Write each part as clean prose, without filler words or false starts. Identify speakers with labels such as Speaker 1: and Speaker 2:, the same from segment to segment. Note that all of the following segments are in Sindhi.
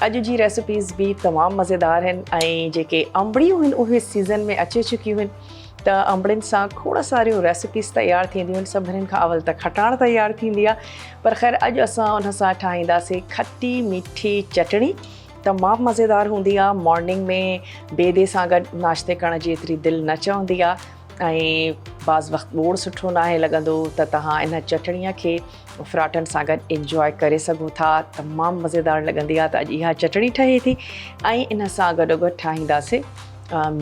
Speaker 1: اڄ جي ريسپيز به تمام مزيدار آهن ۽ جيڪي انبڙيون آهن اهي سيزن ۾ اچي چڪيون آهن ته انبڙين سان کوڙ ساريون ريسپيز تيار ٿينديون آهن. سڀني کان اول ته کٽاڻ تيار ٿيندي آهي، پر خير اڄ اسان ان سان ٺاهينداسين کٽي ميٺي چٽڻي. تمام مزيدار هوندي آهي. مارننگ ۾ بيدي سان گڏ ناشتي ڪرڻ جي ايتري دل نه چوندي آهي ۽ بعض وقت ٻوڙ سٺو ناهي لڳندو ته توهان ان چٽڻيء کي فراٽن سان گڏ انجواء ڪري سگهو ٿا. تمام مزيدار لڳندي آهي. ته اڄ اها چٽڻي ٺهي ٿي ۽ ان سان گڏو گڏ ٺاهينداسين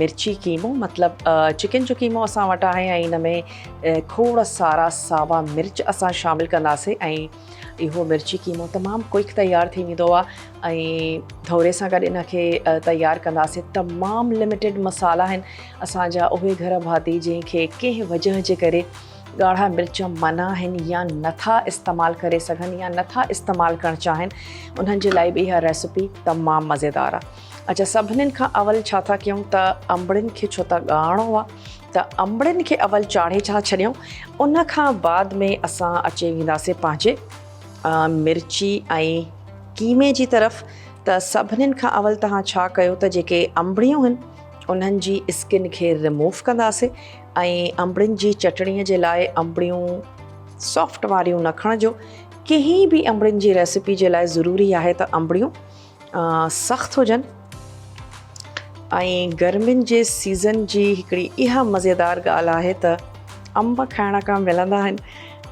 Speaker 1: مرچي قيمو، مطلب چڪن جو قيمو اسان وٽ آهي ۽ ان ۾ کوڙ سارا ساوا مرچ اسان شامل ڪنداسين ۽ اهو مرچي قيمو تمام ڪوئڪ تيار ٿي ويندو آهي ۽ ڌوري سان گڏ ان کي تيار ڪنداسين. تمام لميٽيڊ مصالحا آهن اسان جا. اهي گهر ڀاتي جنهن کي ڪنهن وجهه جي ڪري ڳاڙها مرچ منع آهن يا نٿا استعمال ڪري سگهن يا نٿا استعمال ڪرڻ چاهين، انهن جي لاء به اها ريسپي تمام مزيدار آهي. اڇا سڀنين کان اول ڇا ٿا ڪيون ته انبڙين کي ڇو ته ڳاڙڻو آهي ته انبڙين کي اول چاڙهي ٿا ڇڏيون. ان کان بعد ۾ اسان اچي وينداسين پنهنجي مرچي ۽ قيمي جي طرف. ته سڀنين کان اول توهان ڇا ڪيو ته جيڪي انبڙيون آهن انهن جي اسڪن کي ريموو ڪنداسين ۽ انبڙين جي چٽڻيء جي لاء انبڙيون سافٽ واريون نه کڻجو. ڪنهن به انبڙين جي ريسپي جي لاء ضروري آهي ته انبڙيون سخت هجن. ۽ گرمين جي سيزن جي هڪڙي اها مزيدار ڳالهه آهي ته انب کائڻ کان ملندا آهن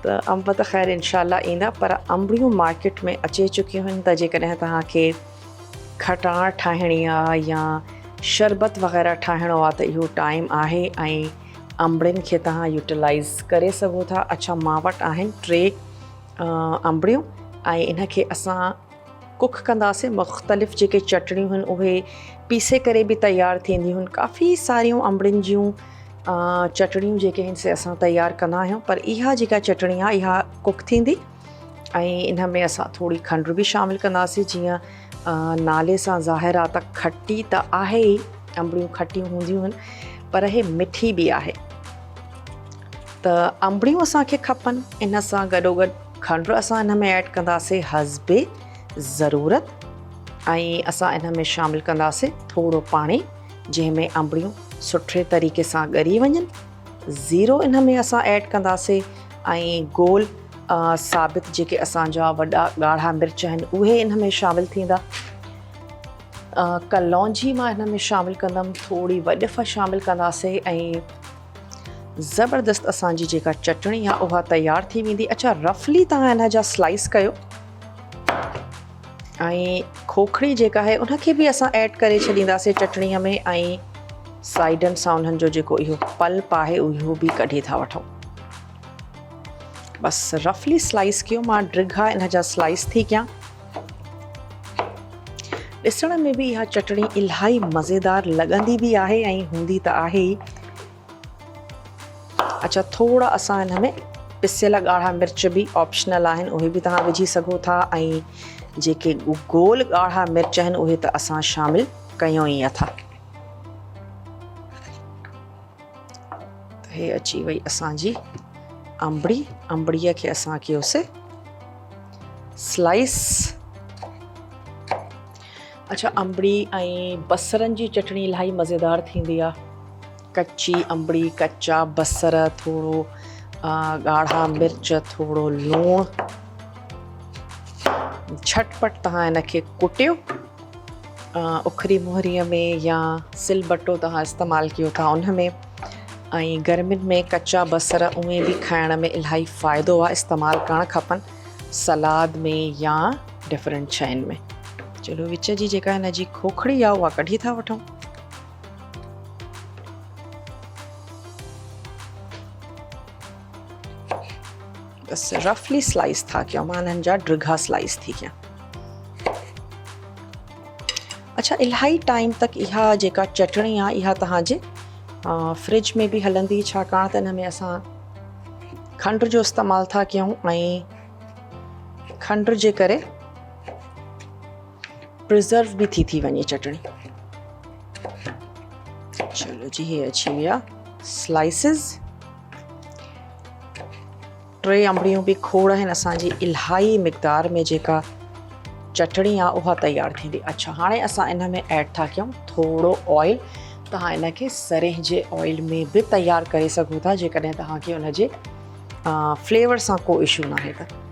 Speaker 1: ته انب ته خير انشاء الله ايندا، پر انبڙيون مارڪيٽ ۾ اچي چڪيون آهن ته جيڪڏهن توهان کي کٽاڻ ٺاهڻي آ يا شربت وغيره ٺاهڻو آ ته اهو ٽائيم آهي ۽ انبڙين کي توهان يوٽيلائز ڪري سگهو ٿا. اڇا مان وٽ آهن 3 انبڙيون ۽ ان کي اسان ڪڪ ڪنداسين. مختلف جيڪي چٽڻيون آهن اهي پيسي ڪري به تيار ٿينديون آهن. ڪافي ساريون انبڙين جون چٽڻيون جيڪي آهن سي اسان تيار ڪندا آهيون، پر اها جيڪا چٽڻي آهي اها ڪڪ ٿيندي ۽ ان ۾ اسان ٿوري کنڊ به شامل ڪنداسين. جيئن نالي سان ظاهر آهي ته کٽي ته آهي ئي، انبڙيون کٽيون هونديون آهن، پر هي مٺي به آهي. ته انبڙيون اسان کي کپن، ان سان گڏو گڏ کنڊ اسان ان ۾ ايڊ ڪنداسين حسب ضرورت ۽ اسان ان ۾ شامل ڪنداسين ٿورو پاڻي جنهن ۾ انبڙيون سٺي طريقي سان ڳري وڃن. زيرو ان ۾ اسان ايڊ ڪنداسين ۽ گول ثابت جيڪي اسان جا وڏا ڳاڙها مرچ آهن اهي ان ۾ شامل ٿيندا. ڪلونجي مان ان ۾ شامل ڪندم، ٿوري وڏف شامل ڪنداسين ۽ زبردست اسان جي جيڪا چٽڻي آهي اها تيار ٿي ويندي. اڇا رفلي توهان ان جا سلائس ڪيو ۽ کوکڙي جيڪا آهي ان کي به اسان ايڊ ڪري ڇڏينداسين چٽڻيء ۾ ۽ سائيڊن سان انهن جو جيڪو اهو پلپ آهي اهو به ڪڍي ٿا وٺون. بس رفلي سلائس ڪيو، مان ڊگها ان جا سلائس ٿي ڪيان. ڏسڻ ۾ به اها چٽڻي الاهي مزيدار لڳندي به آهي ۽ هوندي ته آهي ئي. اڇا ٿورا اسان ان ۾ پسيل ڳاڙها مرچ به آپشنل آهن، اهي به توهان وجهي سگهو ٿا ۽ جيڪي گول ڳاڙها مرچ آهن اهي ته اسان شامل ڪيون ئي اٿا. ته هي اچي وئي اسان جي انبڙي. انبڙيء کي اسان ڪيوسي سلائس. اڇا انبڙي ۽ بصرن جي چٽڻي الاهي مزيدار ٿيندي آ. ڪچي انبڙي، ڪچا بصر، ٿورو ڳاڙها مرچ، ٿورو لوڻ، جهٽ پٽ توهان ان کي ڪٽيو اکري مهريء ۾ يا سل بٽو توهان استعمال ڪيو ٿا ان ۾. ۽ گرمين ۾ ڪچا بصر اونئين به کائڻ ۾ الاهي فائدو آ، استعمال ڪرڻ کپن سلاد ۾ يا ڊفرنٽ شين ۾. چلو وچ جي جيڪا هن جي کوکڙي آ اها ڪڍي ٿا وٺون. بس رفلي سلائس ٿا ڪيون، مان انهن جا ڊگها سلائس ٿي ڪيان. اڇا الاهي ٽائيم تڪ اها جيڪا چٽڻي آ اها توهان جي فرج ۾ به هلندي، ڇاڪاڻ ته ان ۾ اسان کنڊ جو استعمال ٿا ڪيون ۽ کنڊ جي ڪري پرزرو به ٿي ٿي وڃي چٽڻي. چلو جي هي اچي ويا سلائسز. 3 انبڙيون به کوڙ آهن اسان جي الاهي مقدار ۾ جيڪا چٽڻي آهي اها تيار ٿيندي. اڇا هاڻي اسان ان ۾ ايڊ ٿا ڪيون ٿورو آئل. توهان ان کي سرنهن جي آئل ۾ به تيار ڪري سگهو ٿا جيڪڏهن توهان کي ان جي فليور سان ڪو اشو ناهي ته.